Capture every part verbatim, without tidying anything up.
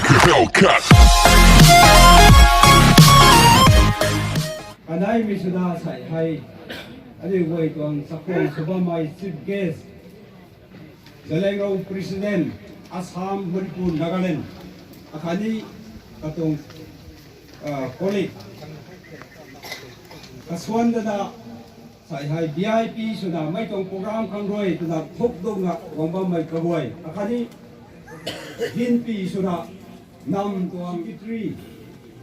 Hellcat. Kanei mi swna sei hei, aniu guay tuang chakhwang sw bammei chief guest, Zeliangrong President, Assam, Manipur, Nagaland, akhatni katuang, ah, colleague kasuan dana, sei hei V I P swna mei tuang program khang rui twna thuk dungna guang bammei kaguay, akhatni hinpi swna nam tuang secretary,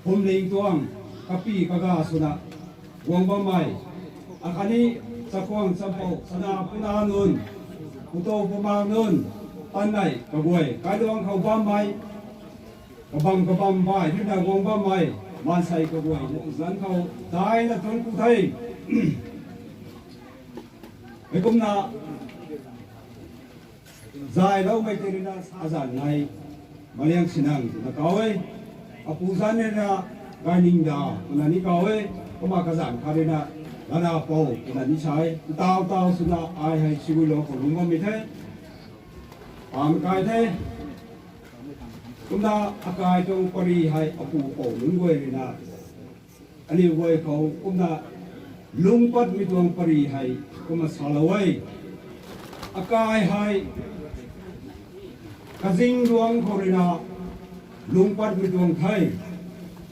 phumling tuang kapi kaga swna guang bammei, akhatni chakhwang champou sana puna nunc, putou puma nunc, tanmei kaguay, kailuang khou bammei, kabam kabam bai ruina guang bammei, maansei kaguay, zanc khou daina thuanc ku the. Heikumna, zayloumei tei ruina sa zanc nai, Maliang Sinang twna kau e, apu zanc ruina Gainingda twna ni kau e, kumna kazanc khat ruina Lanapou twna ni sa e, ntaw taw swna ai hei Siguilong khou lungc bammei the, pam kai the. Kumna akai tuang pary hei apu pou nunc guay ruina, aniu guay khou kumna lungc patmei tuang pary hei kumna salou e. Akai hei Kazingluang khou ruina lungc patmei tuang the.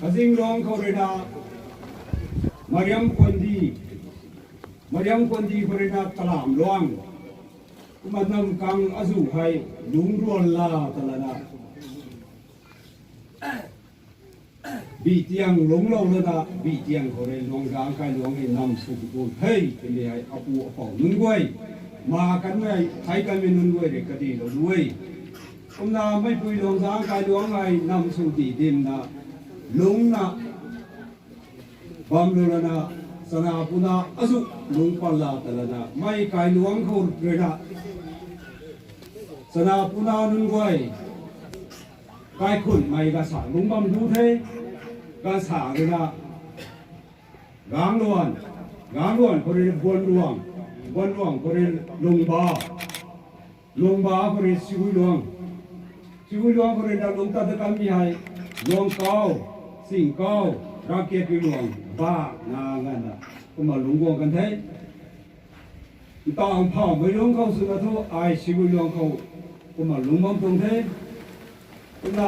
Kazingluang khou ruina Mariam Kuandi, Mariam Kuandi khou ruina Kalamluang, kumna Namkang azuh hei Lungruanla talana Bihtiang lungclou lana, Bihtiang khou rui Luangzang Kailuang hei nam sw pi tuang the twmei hei apu apou nunc guay, ma kanmei thei kanmei nunc guay rui kadilou lu e. Kumna meipui Luangzang Kailuang hei nam sw di dimna, lungcna bamlou lana, chana puna azuh lungc pat la talana mei Kailuang khou ruina chana puna nunc guay, kaikhunhmei gasa lungc bam du the. Gasa ruina Gangluan, Gangluan khou rui Buanluang, Buanluang khou rui Lungba, Lungba khou rui Siguiluang, Siguiluang khou rui na lungc tat dat kanmei hei Luangkau, Singkau, Rakiakiluang, ba, na ngana kumna lungc guang kan the. Ntaw Mphawmei lungc khou swna thu ai Siguiluang khou kumna lungc bam tuang the. Kumna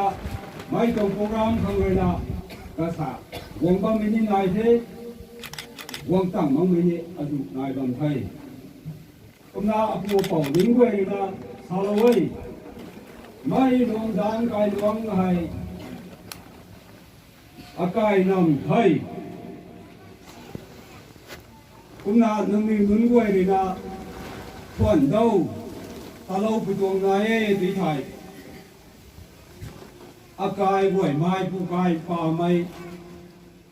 mei tuang program khang ruina gasa guang bammei ni nai the, guang tang makmei ni azuh nai bam the. Kumna apu apou nunc guay ruina salou e, mei Luangzang Kailuang hei akai nam the. Kumna nangniw nunc guay ruina thuan dou, talou pi tuang nai e ti thei, akai guay mei pu kai pamei,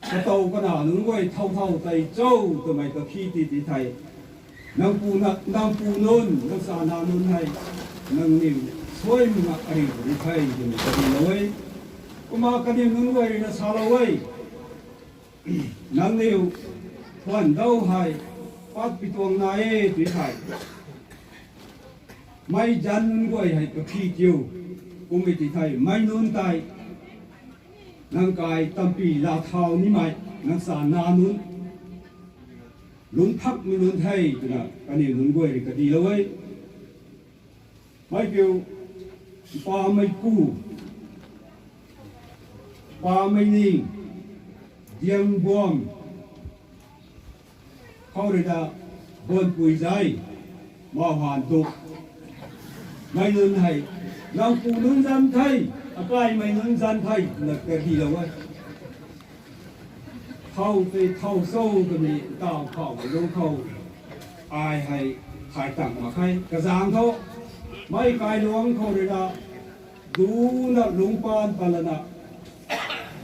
katow kana nunc guay thow thow tei cho twmei kakhi ti ti thei, nang pu na, nang pu nunc, nang sana nunc hei nangniw suai muna ariu ni the twmei kadilou e. Kumna kaniw nunc guay ruina salou e, nangniw thuan dou hei pat pi tuang nai e ti thei, mei zanc nunc guay hei kakhi kiu, kummei ti thei mei nunc tei nang kai tampi la thau nimei, nang sana nunc, lungc thakmei nunc the twna kaniw nunc guay rui kadilou e. Mei kiu, Pamei Ku, Pamei Ning, Diangbuam, khou ruina Buanpui Zai, Mauhan Duk, mei nunc hei nang pu nunc zanc the, akaimei nunc zanc the twna kadilou e. Thow tei thow cho twmei ntaw Mphawmei lungc khou ai hei thay tang mak khe. Kazanc thu mei Kailuang khou ruina duna lungc pan palana,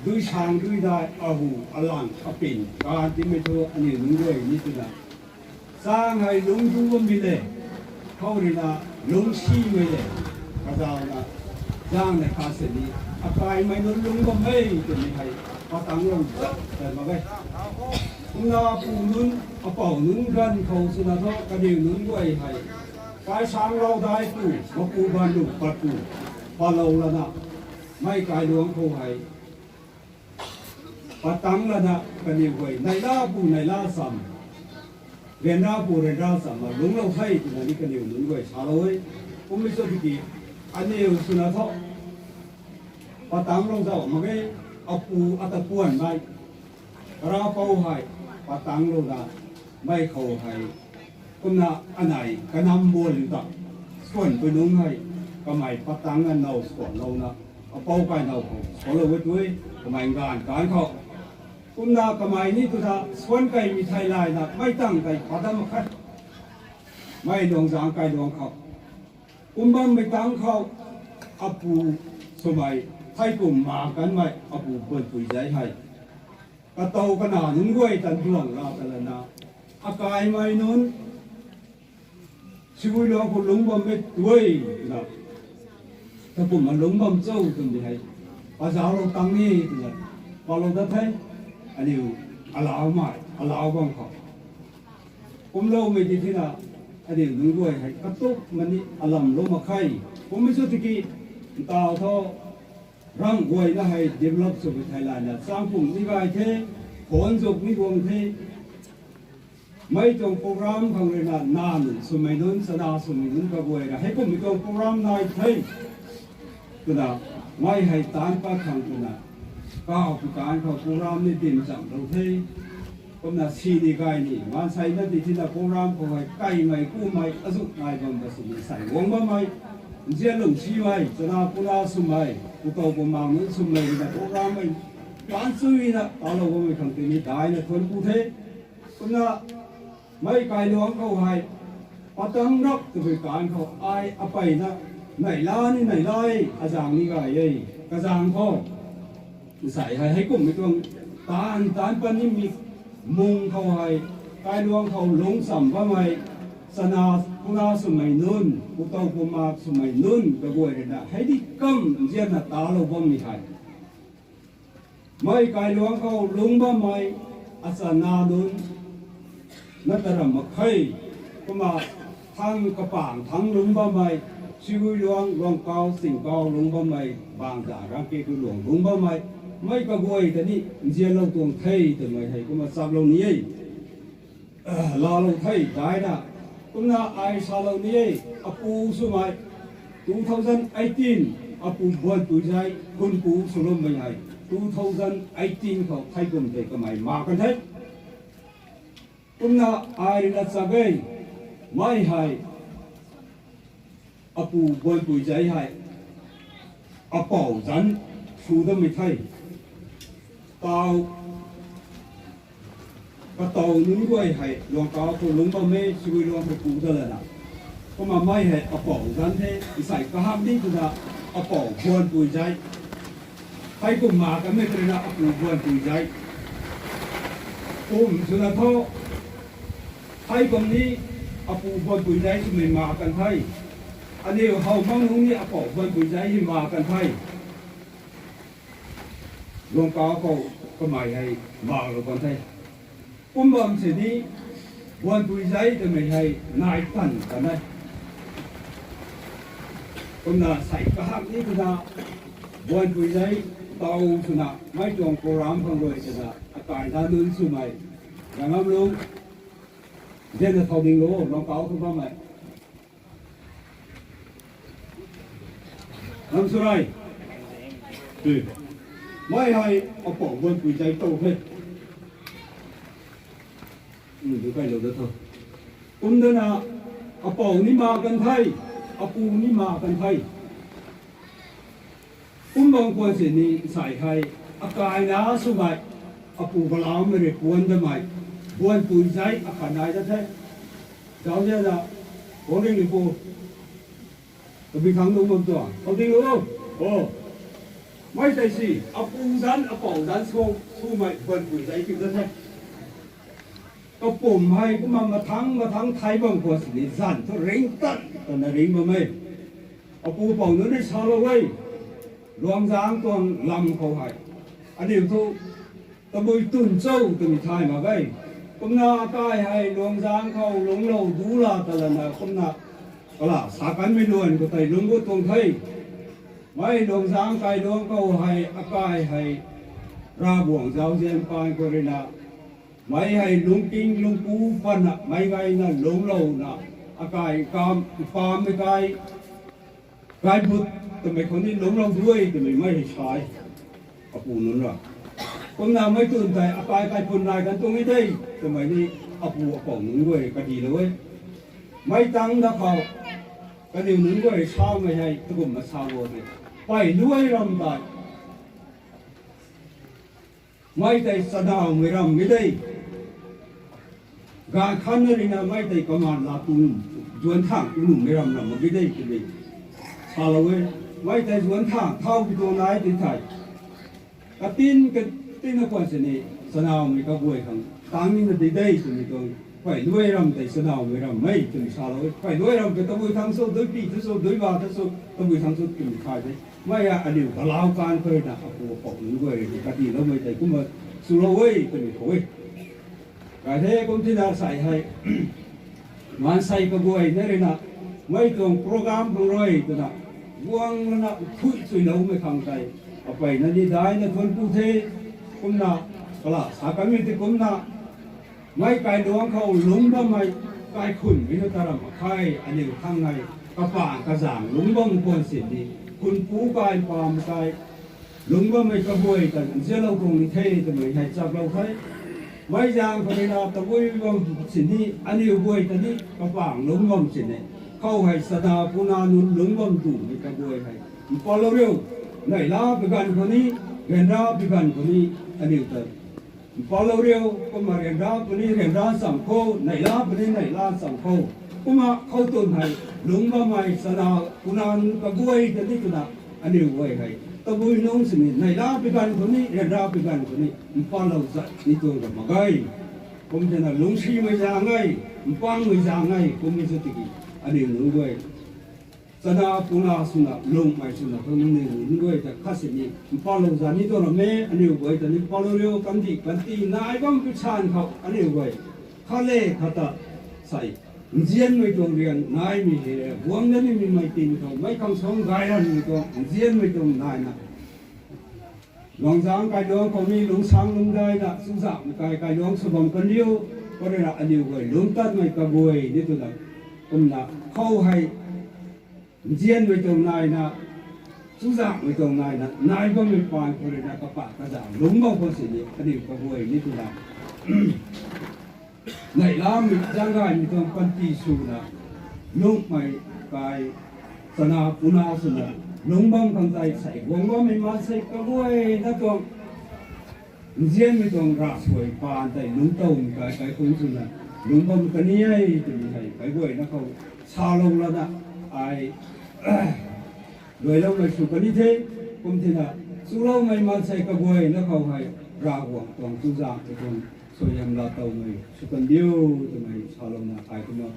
dui sang dui dai ahu alang apin kan timei thu aniw nunc guay ni twna, chang hei lungc du bammei le, khou ruina lungc simei le, kazauna, zang nei kha sini, akaimei nunc lungc bammei twmei hei patang lou zat ta mak e. Kumna apu nunc, apou nunc ganv khou swna thu kaniw nunc guay hei, kai sang lou dai pu, mapu ban lu pat pu, palou lana, Mei kailuangc khou hei patang lana kaniw guay neihla pu neihla cham, ryanra pu ryanra cham na lungclou the twna ni kaniw nunc guay salou e. Kummei cho tiki aniw swna thu patang lou zauh mak ge, apu ata puan mei, Ravpou hei patang lou da, mei khou hei kumna anei kanam buan ta, swanpui nunc hei kamei patang na now swanlouna, apou kai now khou swanlou e tui, kamei nganv kan khou. Kumna kamei ni twna swan kaimei thei layna mei tang tei pat dam mak khe. Mei Luangzang kailuangc khou, kum bammei tangc khou, apu swmei, thei kum ma kanmei apu Buanpui Zei hei katow kana nunc guay tan duang ra ta lana, akaimei nunc Siguiluang khou lungc bammei tui na, ta kumna lungc bam cho twmei hei pazauclou tang ni twna palou dat the. Aniu alaumei alau bam khou kumloumei di thina, aniu nunc guay hei katukmei ni alamlou mak khe. Kummei cho tiki ntaw thu ramh guayna hei develop swmei thei layna changpung ni gay the, phone zuk ni guang the. Mei tuang program khang ruina nac swmei nunc, chana swmei nunc kaguay ra hei kummei tuang program nai the twna, mei hei taanc pat khang twna, kaw pi taanc khou program ni dim chamlou the. Kumna sini gay ni maansei na di thina program khou hei kaimei kumei azuh nai bam ta swmei sei guang bammei, nzian lungsimei, chana puna swmei, pwtow pwmaeng nunc swmei ruina program mei taanc chuina talou bammei khang tini daina thuanc ku the. Kumna mei kailuangc khou hei patang rap twpui taanc khou ai apeyna neihla ni neihla e, azaeng ni gay e. Kazaeng khou nsei hei hei kummei tuang taanv taanc pat nimei mung khou hei, kailuangc khou lungc cham bammei, chana puna swmei nunc, pwtow pwmaeng swmei nunc kaguay ruina hei di kam nzianna talou bammei hei mei kailuangc khou lungc bammei achana nunc na ta ram mak khe. Kumna thang kapang thang lungc bammei, Siguiluang, Luangkau, Chingkau lungc bammei, bang ta Rangketu Luang lungc bammei, mei kaguay ta ni nzianlou tuang the twmei hei kumna chaplou ni e. Laalou the daina, kumna ai salou ni e, apu swmei, two thousand eighteen, apu Buanpui Zei khunpu swloumei hei two thousand eighteen khou thei kum tei kamei ma kan the. Kumna ai ruina chak e, mei hei apu Buanpui Zei hei apou zanc sw dammei the. Taw, katow nunc guay hei Luangkau khou lungc bam e, Siguiluang khou pu ta lana. Kumna mei hei apou zanc the, nsei kahak ni twna apou Buanpui Zei. Hei kum ma kanmei tei ruina apu Buanpui Zei. Kum swna thu, hei kum ni apu Buanpui Zei swmei ma kan the. Aniu how mang nunc ni apou Buanpui Zei hei ma kan the. Luangkau khou kamei hei malou kan the. Kum bam sini Buanpui Zei twmei hei nai tan kan e. Kumna sei kahak ni twna Buanpui Zei taw swna mei tuang program khang rui twna akai na nunc swmei, Rangam Lung, Zena Thau Ding Lu, Luangkau khou bammei. Nam Surai. Mei hei apou Buanpui Zei tow the. Kum kailou da tho. Kum dana apou ni ma kan the, apu ni ma kan the. Kum bam khwan sini nsei hei akai na swmei, apu kalaumei rui puan damei, Buanpui Zei akhat nai da the. Zauzian na, Kongringpu, Kabithang Lung bam tuang, Thau Ding Lu, o, mei tei si apu zanc apou zanc sw, swmei Buanpui Zei kiu da the. Kapum hei kumna mathang mathang thei bam khwan sini zanc thu ringh tan twna ringh bam e. Apu pou nunc ni salou e, Luangzang tuang lam khou hei aniu thu tabui twn cho twmei thay mak e. Kumna akai hei Luangzang khou lungclou du la ta lana kumna kala sa kanmei luan khou tei lungc gut tuang the. Mei Luangzang Kailuangc khou hei akai hei Ravguangc zauzian paan khou ruina, mei hei lungking lungpu patna meic gayna lungclouna, akai kam pammei kai, kaibut twmei khou ni lungclou duay twmei mei hei sa e. Apu nunc ra, kumna mei twn tei akai kaipun nai kan tuang e de twmei ni apu apou nunc guay kadilou e. Mei tangc da khou kaniw nunc guay samei hei takumna salou de. Pei luay ram tei mei tei chanawmei ram mei de. Gaanv khatna ruina mei tei kaman la kum zuanc thangc nuhmei ram ram mak ge de twmei salou e. Mei tei zuanc thangc thau pi tuang nai ti thei, katin katin na khwan sini chanawmei kaguay khang tang nina di de twmei tuang. Pei luay ram tei chanawmei ram mei twmei salou e. Pei luay ram tei tabui thangc sw, dui pi thu sw, dui ba thu sw, tabui thangc sw twmei thay de. Mei a aniu galau kan khou ruina apu apou nunc guay ruina kadiloumei tei kumna swlou e twmei khou e. Kai the kum tina sei hei maansei kaguayna ruina mei tuang program khang rui twna guang lana thui chuiloumei khang tei apeina ni daina thuanc ku the. Kumna kala sa kanmei ti kumna mei Kailuangc khou lungc bammei kaikhunmei na taram akhei aniu khang hei kapang kazang lungc bam khwan sini, khunpu kai pam kai lungc bammei kaguay ta nzianlou tuang ni the twmei hei chaklou the. Mei zaeng khou ruina tabui bam sini aniu guay ta ni kapang lungc bam sini, khou hei chana puna nunc lungc bam tumei kaguay hei mpatlou riu. Neihla pi ganv khou ni, ryanra pi ganv khou ni aniu ta mpatlou riu. Kumna ryanra puni ryanra cham khou, neihla puni neihla cham khou, kumna khou twn hei lungc bammei chana puna nunc kaguay ta ni twna aniu guay hei tabui nungc sini neihla pi ganv khou ni ryanra pi ganv khou ni mpatlou zat ni tuang ra mak ge. Kum tina lungcsimei zaeng e, mpangmei zaeng e, kummei sw tiki aniu nunc guay chana puna swna lungmei swna khang nunc ni nunc guay ta khat sini mpatlou zat ni tuang ra me. Aniu guay ta ni mpatlou riu, kandih kanti nai bam pi san khou aniu guay khat le khat ta sei nzianmei tuang riang naimei hei guang da nimei tin khou meic khang suang gay ranmei tuang nzianmei tuang naina Luangzang Kailuangc khou ni lungcsang lungcdaina chuzaenghmei kai Kailuangc sw bam kan diu. Khou ruina aniu guay lungc tatmei kaguay ni twna kumna khou hei nzianmei tuang naina, chuzaenghmei tuang naina nai bammei paan khou ruina kapah kazang lungc bam khwan sini aniu kaguay ni twna neihlamei zaeng gaymei tuang panty swna lungmei kai chana puna swna lungc bam khang tei sei guang bammei maansei kaguayna tuang nzianmei tuang ravsuai paan tei lungc towmei kai kaikhunc swna lungc bam kan ni e twmei hei kaiguayna khou salou lana ai luailoumei sw kan ni the. Kum tina chuloumei maansei kaguayna khou hei Ravguangc tuang chuzaenghmei tuang suaihiam laa towmei sw kan diu twmei salouna ai kumna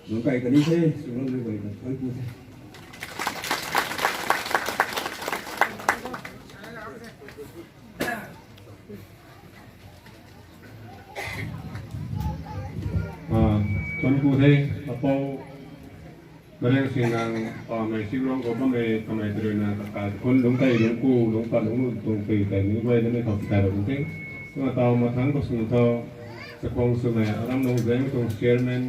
lungc kai kan ni the. Chuloumei guay ta thuanc ku the. Thuanc ku the, apou Mareng Singlang, pamei Siuruang khou bammei kamei tw ruina kakai khun lungc tei lungc ku lungc pat lungc nuh tuang pui tei mi guay namei khou tikai lou tuang the. Kumna taw mathangc khou swna tho, chakhwang swmei aram lungc zaengmei tuang chairman